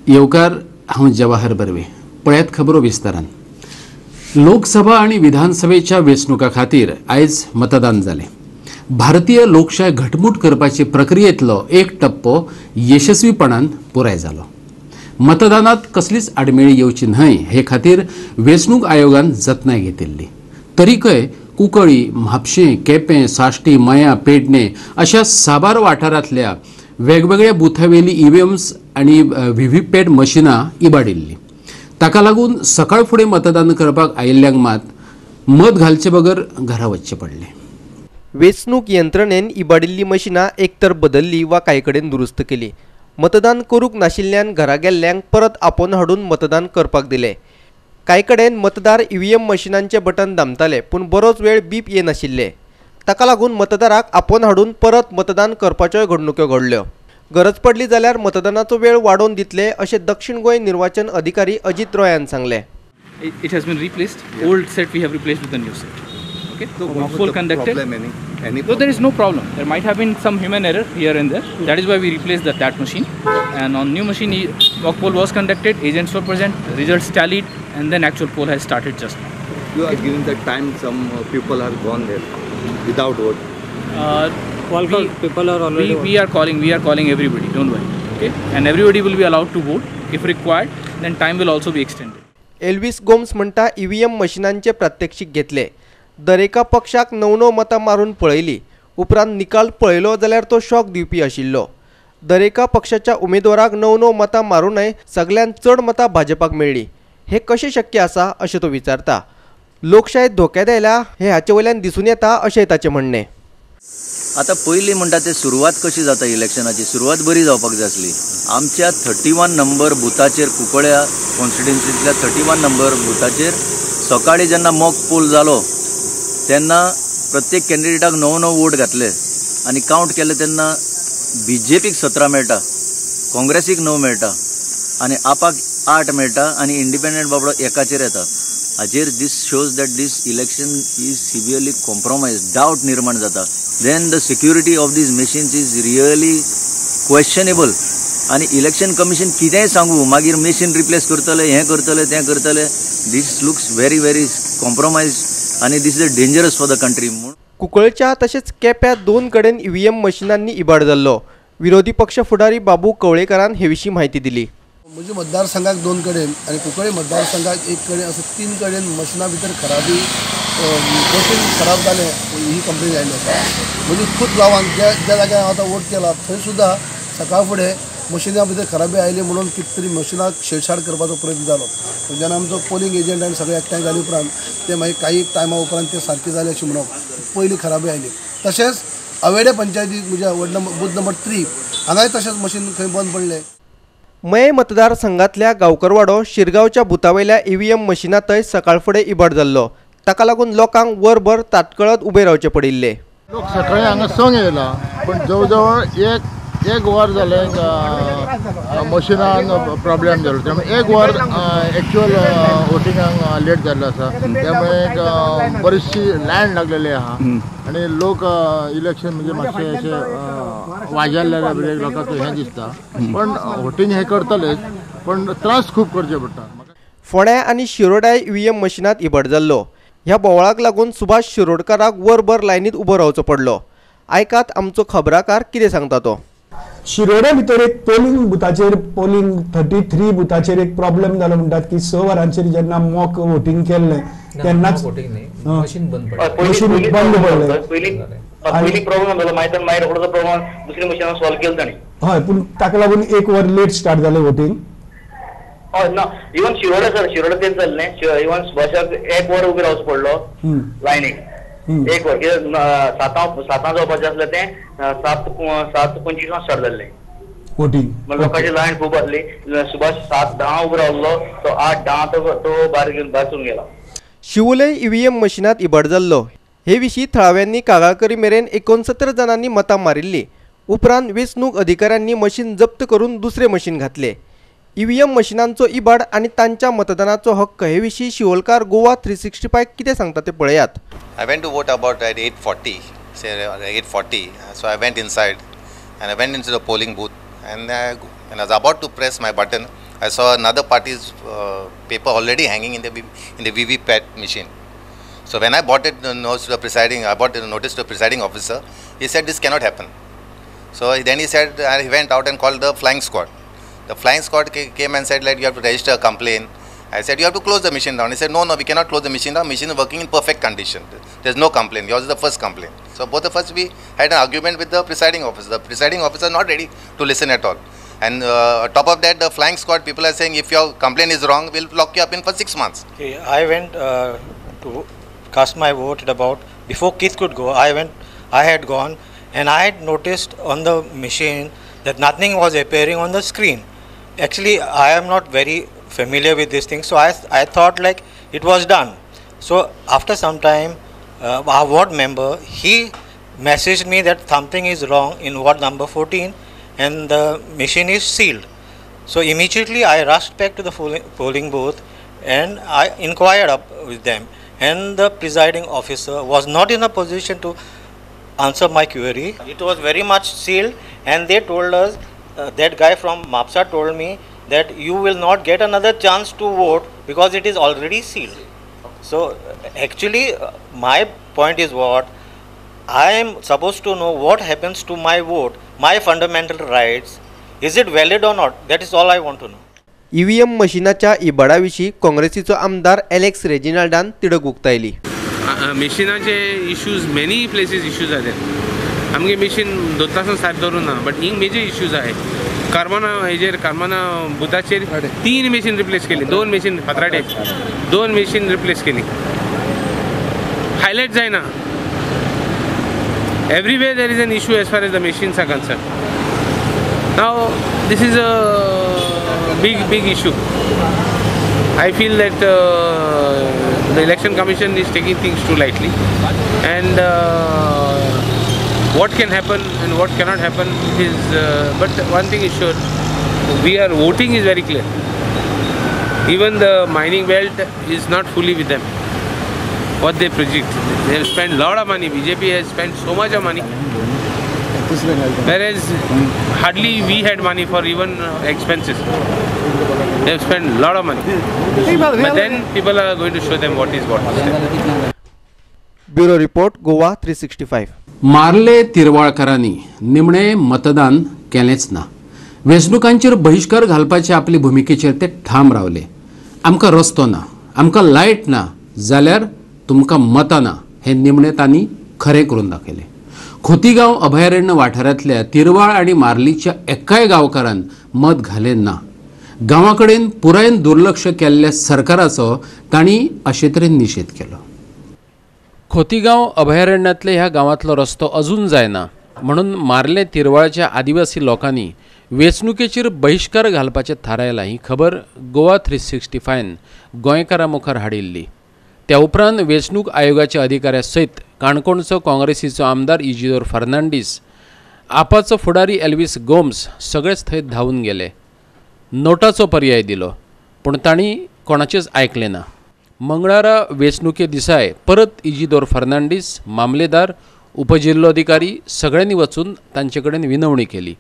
येवकार, हांव जवाहर बर्वे. पळयात खबरो विस्तारान. लोकसभा आनी विधानसभेच्या वेंचणुका खातीर आयज मतदान जालें. भारतीय लोकशाय घटमूट करपाचे प्रक्रियेंतलो एक टप्पो यशस्वीपणान पुराय जालो. मतदानात कसलीच आडमेळी येवची न्हय हे खातीर वेंचणूक आयोगान जतनाय घेतिल्ली. तरीकय कुंकळी, म्हापशें, केपें, साश्टी, मयां, पेडणे अशा साबार वाठारांतल्या वेगवेगळ्या बुथावेली ईव्हीएम्स आनी व्हीव्हीपॅट मशिनां इबाडिल्लीं. ताका लागून सकाळ फुडें मतदान करपाक आयिल्ल्यांक मात मत घालचे बगर घरा वचचें पडलें. वेंचणूक यंत्रणेन इबाडिल्ली मशिनां एकतर बदल्ली वा कांय कडेन दुरुस्त केली. मतदान करूंक नाशिल्ल्यान घरा गेल्ल्यांक परत आपोवन हाडून मतदान करपाक दिलें. कांय कडेन मतदार ईव्हीएम मशिनांचे बटन दामताले, पूण बरोच वेळ बीप येनाशिल्ले. ताका लागून मतदाराक आपोवन हाडून परत मतदान करपाच्योय घडणुक्यो घडल्यो. गरज पडली जाल्यार मतदानाचो वेळ वाडोवन दितले अशें दक्षिण गोंय निर्वाचन अधिकारी अजित रॉयान सांगलें. It has been replaced. Yeah. Old set we have replaced with the new set. Okay. So mock poll conducted. Problem any so there is no problem. There might have been some human error here and there. That is why we replaced that machine. And on new machine, mock poll was conducted. Agents were present. Results tallied, and then actual poll has started just now. You are giving the time. Some people are gone there without vote. People are already. We are calling everybody. Don't worry. Okay. And everybody will be allowed to vote if required. Then time will also be extended. Elvis Gomes म्हणटा EVM मशिनांचे प्रात्यक्षिक घेतले. दरेका पक्षाक णव णव मतां मारून पळयली. उपरांत निकाल पळयलो जाल्यार तो शॉक दिवपी आशिल्लो. दरेका पक्षाच्या उमेदवाराक णव णव मतां मारूनय सगल्यांत चड मतां भाजपाक मेळ्ळी. हें कशें शक्य आसा अशें तो विचारता. लोकशाय धोक्यात आयल्या हें हाचे वयल्यान दिसून येता अशें ताचें म्हणणें. आतां पयलीं म्हणटा ते सुरवात कशी जाता इलेक्शनाची, सुरवात बरी जावपाक जाय आसली. आमच्या 31 नंबर बुथाचेर, कुंकळ्या कॉन्स्टिट्युन्सींतल्या 31 नंबर बुथाचेर सकाळीं जेन्ना मॉक पोल जालो तेन्ना प्रत्येक कॅन्डिडेटाक 9 9 वोट घातले आनी कावंट केले तेन्ना बीजेपीक 17 मेळटा, काँग्रेसीक 9 मेळटा आनी आपाक 8 मेळटा आनी इंडिपेंडंट बाबडो एकाचेर येता. हाजेर this shows that this election is severely compromise, doubt निर्माण जाता. Then the security of these machines is really questionable. आनी इलेक्शन कमिशन कितेंय सांगू, मागीर मशीन रिप्लेस करतले, हें करतले, तें करतले, this looks very very compromise आनी this is dangerous for the country. म्हूण कुंकळच्या तशेंच केप्यां 2 कडेन ईव्हीएम मशिनांनी इबाड जाल्लो. विरोधी पक्ष फुडारी बाबू कवळेकारान हे विशीं म्हायती दिली. म्हज्या मतदारसंघाक 2 कडेन आनी कुंकळ्ळे मतदारसंघाक 1 कडेन असं 3 कडेन मशिना भितर खराबी, मशीन खराब जालें ही कंप्लेन आयिल्ली आसा. म्हणजे खूब गांवांत ज्या ज्या जाग्यार हांव आतां वोट केला थंय सुद्दां सकाळ फुडें मशिना भितर खराबी आयली म्हणून कितें तरी मशिनाक छेडछाड करपाचो प्रयत्न जालो. जेन्ना आमचो पोलिंग एजंट आनी सगळे एकठांय जाले उपरांत ते मागीर काही टायमा उपरांत ते सारकें जालें अशें म्हणप पयली खराबी आयली. तशेंच अवेडे पंचायतीक म्हज्या वॉर्ड नंबर बूथ नंबर 3 हांगाय तशेंच मशीन खंय बंद पडलें. मये मतदारसंघांतल्या गांवकरवाडो शिरगांवच्या बुथावयल्या ईव्हीएम मशिनांतय सकाळ फुडें इबाड जाल्लो. ताका लागून लोकांक वरभर ताटकळत उबे रावचे पडिल्ले. लोक सकाळी हांगा संग येयला, पूण जवळ जवळ एक वर जालें मशिनान प्रॉब्लेम जालो. त्यामुळे 1 वर एक्चुअल वोटिंगाक लेट जाल्लो आसा. त्यामुळे बरीचशी लायन लागलेली आहा आनी लोक इलेक्शन म्हणजे मातशें अशें वाजेल्ले लोकांक हें दिसता, पण वोटींग हें करतलेच, पण त्रास खूब करचे पडटा. फोंड्या आनी शिरोड्याय ईव्हीएम मशिनांत इबाड जाल्लो. ह्या बोवाळाक लागून सुभाष शिरोडकाराक वरभर लायनींत उबो रावचो पडलो. आयकात आमचो खबराकार कितें सांगता तो. शिरोड्या भितर एक पोलिंग बुथाचेर, पोलिंग 33 बुथाचेर एक प्रॉब्लेम जालो. म्हणटात की 6 वरांचेर जेन्ना मॉक वोटींग केल्लें तेन्नाच मशीन बंद पडलें. हय, पूण ताका लागून 1 वर लेट स्टार्ट जालें वोटींग. हय ना, इवन शिरोडा सर, शिरोडा तेच जाल्लें. इवन सुभाषाक 1 वर उबे रावचो पडलो लायनीक. 1 वर कित्याक 7 जावपाचें आसलें तें 7:25 स्टार्ट जाल्लें वोटींग. लोकांची लायन खूब आसली. सुभाष 7:10 उबो रावलो, तो 8:10 तो भायर वचून गेला. शिवोले ईव्हीएम मशिनांत इबाड जाल्लो. हे विशीं थळाव्यांनी कागाळ करी मेरेन 69 जाणांनी मतां मारिल्ली. उपरांत वेंचणूक अधिकाऱ्यांनी मशीन जप्त करून दुसरें मशीन घातलें. ईव्हीएम मशिनांचो इबाड आनी तांच्या मतदानाचो हक्क हे विशीं शिवोलकार गोवा 365 कितें सांगता ते पळयात. I went to vote about at 8:40, say 8:40. So I went inside and I went into the polling booth and I was about to press my button. I saw another party's paper already hanging in the VVPAT machine. So when I bought it, I bought the notice to the presiding officer. He said this cannot happen. So then he said, he went out and called the flying squad. The flying squad came and said, like, you have to register a complaint. I said, you have to close the machine down. He said, no, we cannot close the machine down. Machine is working in perfect condition. There's no complaint. Yours is the first complaint. So both of us, we had an argument with the presiding officer. The presiding officer not ready to listen at all. And on top of that, the flying squad people are saying, if your complaint is wrong, we'll lock you up in for 6 months. Okay, I went to cast my vote at about, before Keith could go, I had gone, and I had noticed on the machine that nothing was appearing on the screen. Actually, I am not very familiar with this thing, so I thought like it was done. So after some time, our ward member, he messaged me that something is wrong in ward number 14 and the machine is sealed. So immediately I rushed back to the polling booth and I inquired up with them, and the presiding officer was not in a position to answer my query. It was very much sealed, and they told us, that guy from Mapsa told me that you will not get another chance to vote because it is already sealed. So actually my point is what, I am supposed to know what happens to my vote, my fundamental rights, is it valid or not? That is all I want to know. EVM मशिनाच्या इबाडा विशीं काँग्रेसीचो आमदार Alex रेजिनाल्डान तिडक उक्तायली. मशिनाचे issues many places issues जाले. आमगे machine दोन सारकें दवरूं ना, बट हिंग मेजर इश्यूज आहाय. कार्मोना हेजेर कार्मोना बुथाचेर 3 मशीन रिप्लेस केली, 2 मशीन फातराडे 2 मशीन रिप्लेस केली. हायलायट जायना. Everywhere there is an issue as far as the machines are concerned. Now this is a big issue. I feel that the Election Commission is taking things too lightly, and what can happen and what cannot happen is, but one thing is sure, we are voting is very clear. Even the mining belt is not fully with them. What they project, they have spent a lot of money. BJP has spent so much of money, whereas hardly we had money for even expenses. They have spent a lot of money, but then people are going to show them what is what. Bureau report, Goa 365. मारले तिरवाळकारांनी निमणे मतदान केलेंच ना. वेंचणुकांचेर बहिश्कार घालपाचे आपले भुमिकेचेर ते ठाम रावले. आमकां रस्तो ना, आमकां लायट ना जाल्यार तुमकां मतां ना, हें निमणें तांणी खरें करून दाखयलें. खोतीगांव अभयारण्य वाठारांतल्या तिरवाळ आनी मार्लीच्या एकाय गांवकारान मत घालें ना. गांवा कडेन पुरायेन दुर्लक्ष केल्ल्या सरकाराचो तांणी अशे तरेन निशेध केलो. खोतीगांव अभयारण्यांतले ह्या गांवांतलो रस्तो अजून जायना म्हणून मार्ले तिरवाळच्या आदिवासी लोकांनी वेंचणुकेचेर बहिश्कार घालपाचें थारायलां. ही खबर गोवा 365 गोंयकारां मुखार हाडिल्ली. त्या उपरांत वेंचणूक आयोगाच्या अधिकाऱ्या सयत काणकोणचो काँग्रेसीचो आमदार इजिदोर फर्नांडीस, आपाचो फुडारी एल्वीस गोम्स सगळेच थंय धांवून गेले. नोटाचो पर्याय दिलो पूण तांणी कोणाचेच आयकलें ना. मंगळारा वेंचणुके दिसाय परत इजिदोर फर्नांडीस, मामलेदार, उपजिल्लोधिकारी सगळ्यांनी वचून तांचे कडेन विनवणी केली,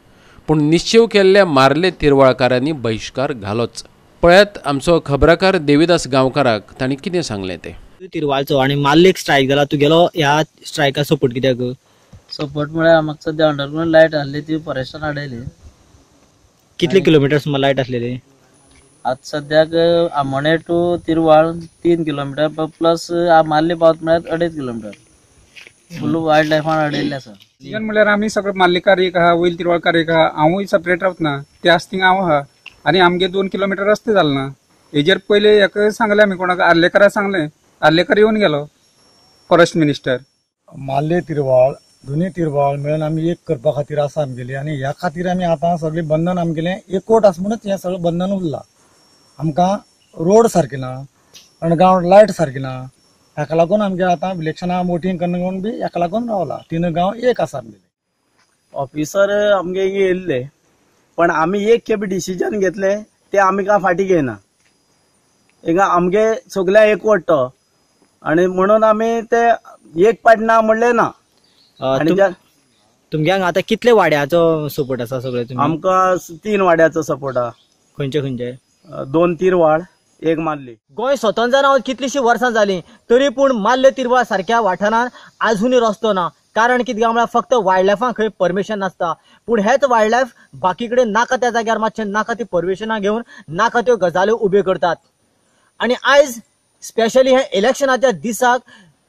पूण निश्चेव केल्ल्या मार्ले तिरवाळकारांनी बहिश्कार घालोच. पळयात आमचो खबराकार देविदास गांवकाराक तांणी कितें सांगलें तें. तिरवाळचो आनी मार्लेक स्ट्रायक जाला, तुगेलो ह्या स्ट्रायका सपोर्ट कित्याक? सपोर्ट म्हळ्यार म्हाका सद्या अंडरग्राउंड लायट आसली ती फॉरेस्टान हाडयली. कितले किलोमिटर सुमार लायट आसलेली? आतां सद्याक Amona two Tirwal 3 kilometre plus मार्ले पावत म्हळ्यार 2.5 किलोमिटर फुल वायल्ड लायफान हाडयल्लें आसा. म्हणल्यार आमी सगळे मार्लेकार एक आहा, वयर तिरवाळकार एक आहा, हांवूय सेपरेट रावतना त्याच थिंगा हांव आहा आनी आमगे 2 किलोमिटर रस्ते जाले ना. हेजेर पयले हेका सांगलें आमी कोणाक, आर्लेकाराक सांगलें, आर्लेकार येवन गेलो फॉरेस्ट मिनिस्टर. मार्ले तिरवाळ दोनी तिरवाळ मेळून आमी एक करपा खातीर आसा आमगेली, आनी ह्या खातीर आमी आतां सगळें बंधन आमगेलें एकवट आसा म्हणून हें सगळें बंधन उरलां. आमकां रोड सारकी ना, अंडरग्रावंड लायट सारकी ना, हाका लागून आमगे आतां इलेक्शना वोटींग करून बी हाका लागून रावला. तीन गांव एक आसा आमगेले. ऑफिसर आमगे येयल्ले पण आमी एक खेप डिसिजन घेतले ते आमी काय फाटीं घेयना. हिंगा आमगे सगळ्या एकवट आनी म्हणून आमी ते एक पाट ना म्हणलें ना. आनी तुमगे हांगा आतां कितले वाड्याचो सपोर्ट आसा सगळे? आमकां 3 वाड्याचो सपोर्ट आसा. खंयचे खंयचे? 2 तिरवाळ, 1 माल्ली. गोंय स्वतंत्र जावन कितलींशीं वर्सां जालीं तरी पूण माल्ले तिरवाळ सारक्या वाठारांत आजुनूय रस्तो ना. कारण कितें काय म्हळ्यार फक्त वायल्ड लायफांक खंय परमिशन नासता, पूण हेच वायल्ड लायफ बाकी कडेन नाका त्या जाग्यार मातशें नाका ती परमिशनां घेवन नाका त्यो गजाल्यो उब्यो करतात. आनी आयज स्पेशली हे इलेक्शनाच्या दिसाक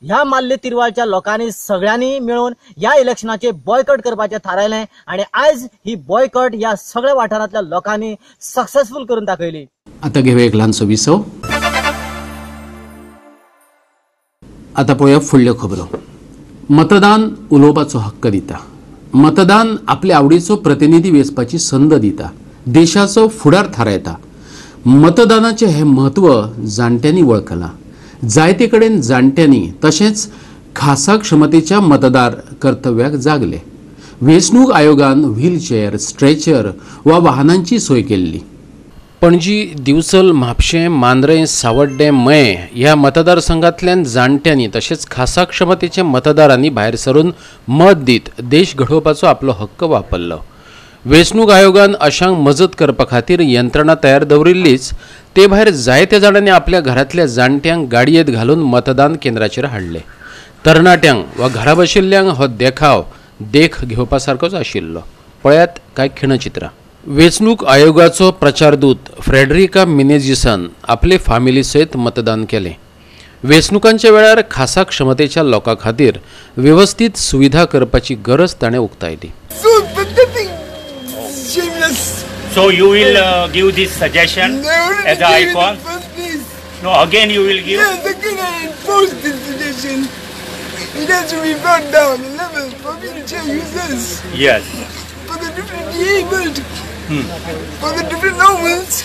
ह्या माल्ले तिरवाळच्या लोकांनी सगळ्यांनी मेळून ह्या इलेक्शनाचे बॉयकॉट करपाचें थारायलें आनी आयज ही बॉयकॉट ह्या सगळ्या वाठारांतल्या लोकांनी सक्सेसफूल करून दाखयली. आता घेवया एक ल्हानसो विसव. आता पळोवया फुडल्यो खबरो. मतदान उलोवपाचो हक्क दिता, मतदान आपले आवडीचो प्रतिनिधी वेंचपाची संद दिता, देशाचो फुडार थारायता. मतदानाचें हें म्हत्व जाणट्यांनी वळखलां. जायते कडेन जाणट्यांनी तशेंच खासा क्षमतेच्या मतदार कर्तव्याक जागले. वेंचणूक आयोगान व्हीलचेअर, स्ट्रेचर वा वाहनांची सोय केल्ली. पणजी, दिवचल, म्हापशें, मांद्रें, सावड्डें, मयें ह्या मतदारसंघांतल्यान जाणट्यांनी तशेंच खासा क्षमतेच्या मतदारांनी भायर सरून मत दीत देश घडोवपाचो आपलो हक्क वापरलो. वेंचणूक आयोगान अशांक मजत करपा खातीर यंत्रणा तयार दवरिल्लीच, ते भायर जायत्या जाणांनी आपल्या घरांतल्या जाणट्यांक गाडयेंत घालून मतदान केंद्राचेर हाडले. तरणाट्यांक वा घरा बशिल्ल्यांक हो देखाव देख घेवपा सारकोच आशिल्लो. पळयात कांय खिणचित्रां. वेंचणूक आयोगाचो प्रचारदूत फ्रेडरिका मिनेझिसान आपले फामिली सयत मतदान केलें. वेंचणुकांच्या वेळार खासा क्षमतेच्या लोकां खातीर वेवस्थीत सुविधा करपाची गरज ताणें उक्तायली. So you will give this suggestion as an icon? No, again you will give? Yes, again I enforce this suggestion. It has to be brought down the level for wheelchair users. Yes. For the differently abled, for the different normals,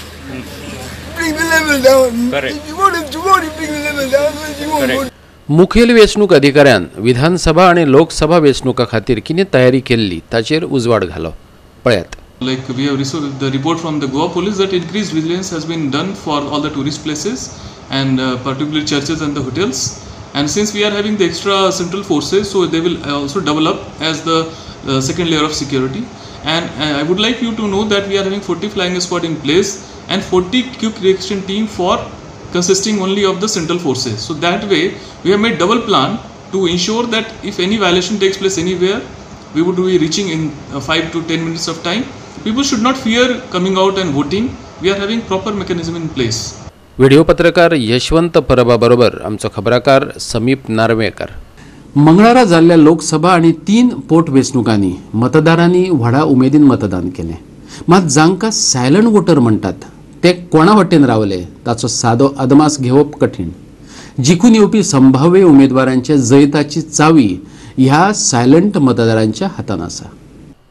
bring the level down. Correct. If you want us to vote, you bring the level down. Otherwise you won't vote. मुखेल वेंचणूक अधिकाऱ्यान विधानसभा आनी लोकसभा वेंचणुका खातीर कितें तयारी केल्ली ताचेर उजवाड घालो. पळयात. Like we have received the report from the Goa police that increased vigilance has been done for all the tourist places and particularly churches and the hotels. And since we are having the extra central forces, so they will also develop as the second layer of security. And I would like you to know that we are having 40 flying squad in place and 40 quick reaction team for consisting only of the central forces. So that way we have made double plan to ensure that if any violation takes place anywhere, we would be reaching in 5 to 10 minutes of time. People should not fear coming out and voting. We are having proper mechanism in place. Video पत्रकार यशवंत परबा बरोबर आमचो खबराकार समीप नार्वेकर. मंगळारा जाल्ल्या लोकसभा आनी 3 पोट वेंचणुकांनी मतदारांनी व्हडा उमेदीन मतदान केलें. मात जांकां सायलंट वोटर म्हणटात ते कोणा वटेन रावले ताचो सादो अदमास घेवप कठीण. जिखून येवपी संभाव्य उमेदवारांच्या जैताची चावी ह्या सायलंट मतदारांच्या हातान आसा.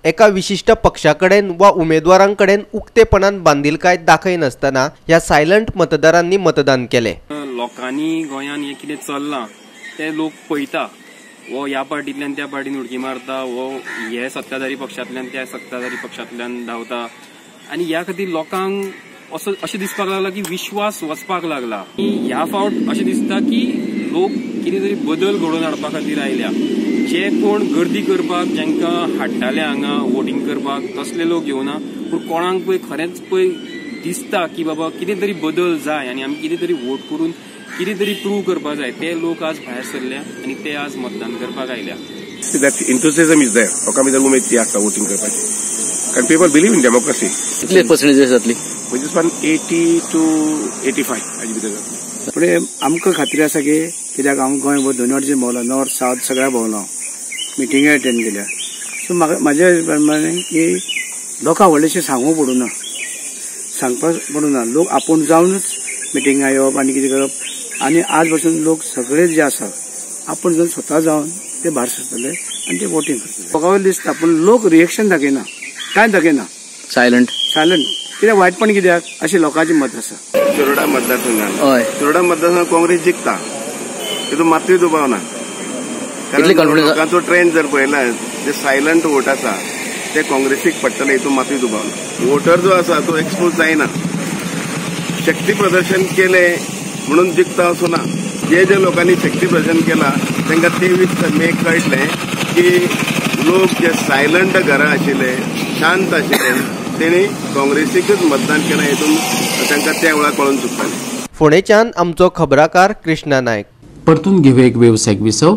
एका विशिश्ट पक्षा कडेन वा उमेदवारां कडेन उक्तेपणान बांदिलकाय दाखयनासतना ह्या सायलंट मतदारांनी मतदान केलें. लोकांनी गोंयांत हें कितें चल्लां ते लोक पळयता, वो ह्या पार्टींतल्यान त्या पार्टीन उडकी मारता, वो हे सत्ताधारी पक्षांतल्यान त्या सत्ताधारी पक्षांतल्यान धांवता आनी ह्या खातीर लोकांक असो अशें दिसपाक लागला की विश्वास वचपाक लागला. ह्या फावट अशें दिसता की लोक कितें तरी बदल घडोवन हाडपा खातीर आयल्या. जे कोण गर्दी करपाक जांकां हाडटाले हांगा वोटींग करपाक तसले लोक येवना, पूण कोणाक पळय खरेंच पळय दिसता की बाबा कितें तरी बदल जाय आनी आमी कितें तरी वोट करून कितें तरी प्रूव करपाक जाय, ते लोक आज भायर सरल्या आनी ते आज मतदान करपाक आयल्या. That enthusiasm is there. लोकां भितर उमेद ती आसता वोटींग करपाची, कारण पीपल बिलीव इन डेमोक्रेसी. कितले पर्संटेज जातली? म्हणजे 80 to 85 हाजे भितर जातली. पूण आमकां खात्री आसा की कित्याक हांव गोंय दोन वाटेन भोंवला, नॉर्थ सावथ सगळ्या भोंवला, मिटिंगे अटेंड केल्या. सो म्हाका म्हाज्या प्रमाणे की लोकांक व्हडलेशें सांगूंक पडूना, सांगपाक पडूना, लोक आपूण जावनूच मिटिंगा येवप आनी कितें करप. आनी आज पासून लोक सगळे जे आसा आपूण जावन स्वता जावन ते भायर सरतले आनी ते वोटींग करतले. लोकां वयलें दिसता पूण लोक रिएक्शन दाखयना, कांय दाखयना, सायलंट सायलंट. कित्याक वायटपण कित्याक अशें लोकांचें मत आसा. शिरोडा मतदारसंघात, शिरोडा मतदारसंघात काँग्रेस जिखता तितून मातूय दुबाव ना. कारण लोकांचो ट्रेंड जर पळयला जे सायलंट वोट आसा ते काँग्रेसीक पडटले हितून मातूय दुबाव ना. वोटर जो आसा तो एक्सपोज जायना, शक्ती प्रदर्शन केलें म्हणून जिखता असो ना. जे जे लोकांनी शक्ती प्रदर्शन केला तांकां 23 मे कळटलें की लोक जे सायलंट घरा आशिल्ले, शांत आशिल्ले, तेणी काँग्रेसीकच मतदान केलां हितून तांकां त्या वेळार कळून चुकतालें. फोंडेच्यान आमचो खबराकार कृष्णा नायक. परतून घेवया एक वेवसायीक विसव.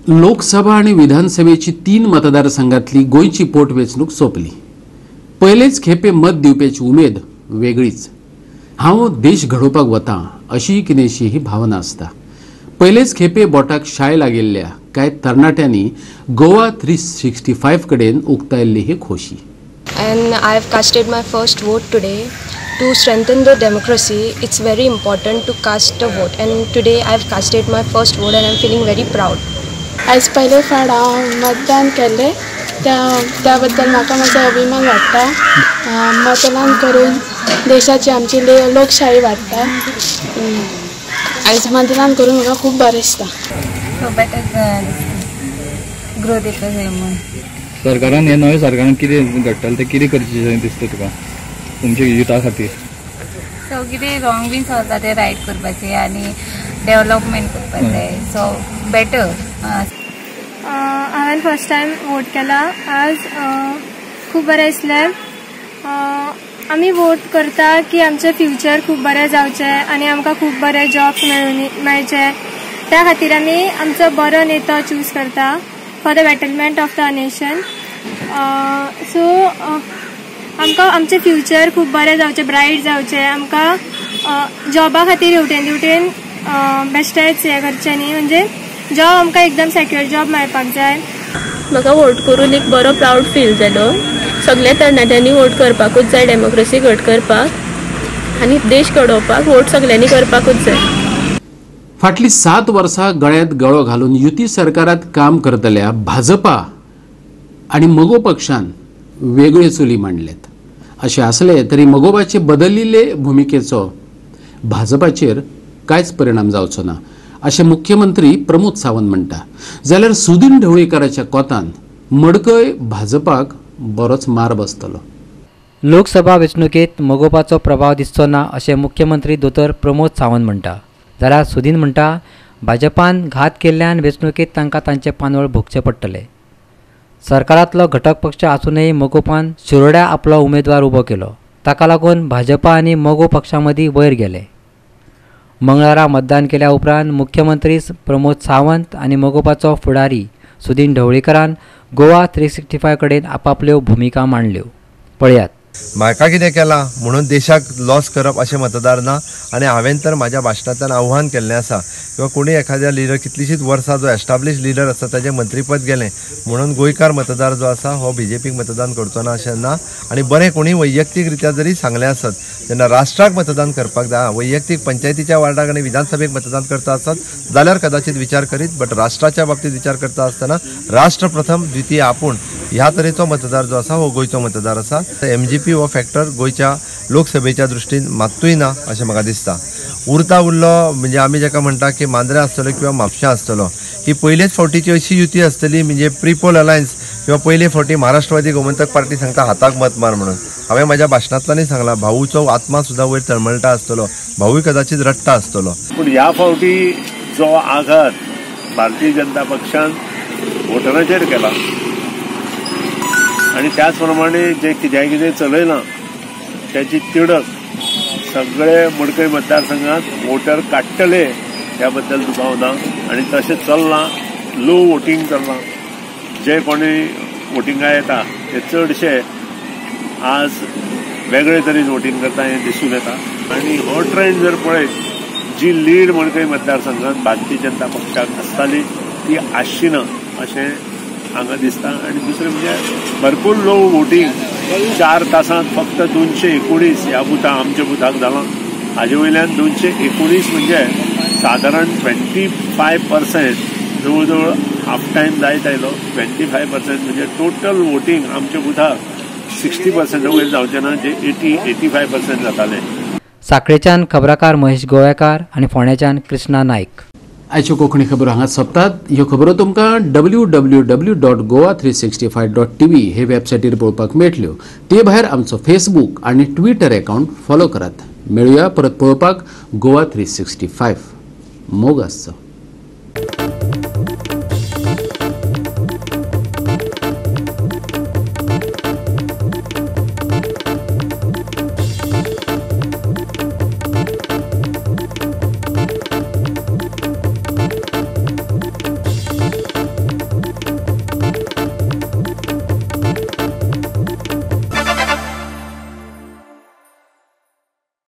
लोकसभा आनी विधानसभेची 3 मतदारसंघातली गोंयची पोटवेंचणूक सोंपली. पयलेच खेपे मत दिवप्याची उमेद वेगळीच. हांव देश घडोवपाक वता अशी कितेंशी ही भावना आसता. पयलेच खेपे बोटाक शाय लागिल्ल्या कांय तरणाट्यांनी गोवा 365 कडेन उक्तायल्ली ही खोशी. And I have casted my first vote today. To strengthen the democracy, it's very important to cast a vote. And today I have casted my first vote and I am feeling very proud. आयज पयले फावट हांव मतदान केलें त्या बद्दल म्हाका म्हजो अभिमान वाडटा. मतदान करून देशाची आमची लोकशाही वाडटा. आयज मतदान करून म्हाका खूब बरें दिसता. ग्रोथ येता जाय म्हूण. सरकारान हे नव्या सरकारान कितें घडटलें तें कितें करचें दिसता तुका तुमच्या युथा खातीर? सो कितें रॉंग बीन चलता तें रायट करपाचें आनी डेवलपमेंट करपाक जाय. So better. हांवें फर्स्ट टायम वोट केला आज. खूब बरें दिसलें. आमी वोट करता की आमचें फ्युचर खूब बरें जावचें आनी आमकां खूब बरे जॉब्स मेळचे, त्या खातीर आमी आमचो बरो नेतो चूज करता for the betterment of the nation. So आमकां आमचें फ्युचर खूब बरें जावचें, ब्रायट जावचें. आमकां जॉबा खातीर हेवटेन तेवटेन बेश्टेच हें करचें न्ही, म्हणजे जॉब आमकां एकदम सेक्युअर जॉब मेळपाक जाय. म्हाका वोट करून एक बरो प्रावड फील जालो. सगळ्या तरणाट्यांनी वोट करपाकूच जाय, डेमोक्रेसी घट करपाक आनी देश घडोवपाक वोट सगळ्यांनी करपाकूच जाय. फाटली 7 वर्सां गळ्यांत गळो घालून युती सरकारात काम करतल्या भाजपा आनी मगो पक्षान वेगळे चुली मांडल्यात. अशें आसलें तरी मगोबाचे बदलिल्ले भुमिकेचो भाजपाचेर कांयच परिणाम जावचो ना अशें मुख्यमंत्री प्रमोद सावंत म्हणटा. जाल्यार सुदीन ढवळीकाराच्या कोतान मडकय भाजपाक बरोच मार बसतलो. लोकसभा वेंचणुकेंत मगोबाचो प्रभाव दिसचो ना अशें मुख्यमंत्री दोतोर प्रमोद सावंत म्हणटा. जाल्यार सुदीन म्हणटा भाजपान घात केल्ल्यान वेंचणुकेंत तांकां तांचें पानवळ भोगचें पडटलें. सरकारांतलो घटक पक्ष आसूनय मगोपान शिरोड्या आपलो उमेदवार उबो केलो. ताका लागून भाजपा आनी मगो पक्षां मदीं वयर गेले. मंगळारा मतदान केल्या उपरांत मुख्यमंत्री प्रमोद सावंत आनी मगोपाचो फुडारी सुदीन ढवळीकरान गोवा 365 कडेन आपापल्यो भुमिका मांडल्यो. पळयात. म्हाका कितें केलां म्हणून देशाक लॉस करप अशें मतदार ना आनी हांवें तर म्हाज्या भाशणांतल्यान आव्हान केल्लें आसा किंवा कोणी एखाद्या लिडर कितलीशीच वर्सां जो एस्टाब्लीश लिडर आसा ताजें मंत्रीपद गेलें म्हणून गोंयकार मतदार जो आसा हो बीजेपीक मतदान करचो ना अशें ना. आनी बरें कोणी वैयक्तीक रित्या जरी सांगलें आसत तेन्ना राष्ट्राक मतदान करपाक जाय. वैयक्तीक पंचायतीच्या वार्डाक आनी विधानसभेक मतदान करता आसत जाल्यार कदाचित विचार करीत, बट राष्ट्राच्या बाबतींत विचार करता आसतना राष्ट्र प्रथम द्वितीय आपूण ह्या तरेचो मतदार जो आसा हो गोंयचो मतदार आसा. एमजीपी हो फॅक्टर गोंयच्या लोकसभेच्या दृश्टीन मात्तूय ना अशें म्हाका दिसता. उरता उरलो म्हणजे आमी जेका म्हणटा की मांद्रे आसतलो किंवा म्हापशा आसतलो, ही पयलेच फावटीची अशी युती आसतली म्हणजे प्रिपोल अलायन्स किंवा पयले फावटी महाराष्ट्रवादी गोमंतक पार्टी सांगता हाताक मत मार म्हणून. हांवें म्हाज्या भाशणांतल्यानूय सांगलां भाऊचो आत्मा सुद्दां वयर तळमळटा आसतलो, भाऊय कदाचित रडटा आसतलो. पूण ह्या फावटी जो आघात भारतीय जनता पक्षान वोटराचेर केला आनी त्याच प्रमाणे जे कित्याक कितें चलयलां त्याची तिडक सगळे मडकय मतदारसंघात वोटर काडटले ह्या बद्दल दुबाव ना. आनी तशें चल्लां, लो वोटींग चल्लां. जे कोणी वोटिंगा येता ते चडशे आज वेगळे तरेन वोटींग करता हें दिसून येता. आनी हो ट्रेंड जर पळयत जी लीड मडकय मतदारसंघात भारतीय जनता पक्षाक आसताली ती आसची ना अशें हांगा दिसता. आनी दुसरें म्हणजे भरपूर लो वोटींग, 4 तासांत फक्त 219 ह्या बुथा आमच्या बुथाक जालां. हाजे वयल्यान 219 म्हणजे सादारण 25% जवळ जवळ हाफ टायम जायत आयलो. 25% म्हणजे टोटल वोटींग आमच्या बुथाक 60% वयर जावचें ना, जे 80-85% जातालें. साखळेच्यान खबराकार महेश गोवेकार आनी फोंड्याच्यान कृष्णा नायक. आयच्यो कोंकणी खबरो हांगा सोंपतात. ह्यो खबरो तुमकां www.goa365.tv हे वेबसायटीर पळोवपाक मेळटल्यो. ते भायर आमचो फेसबूक आनी ट्विटर अकाउंट फॉलो करात. मेळुया परत पळोवपाक गोवा 365. मोग आसचो.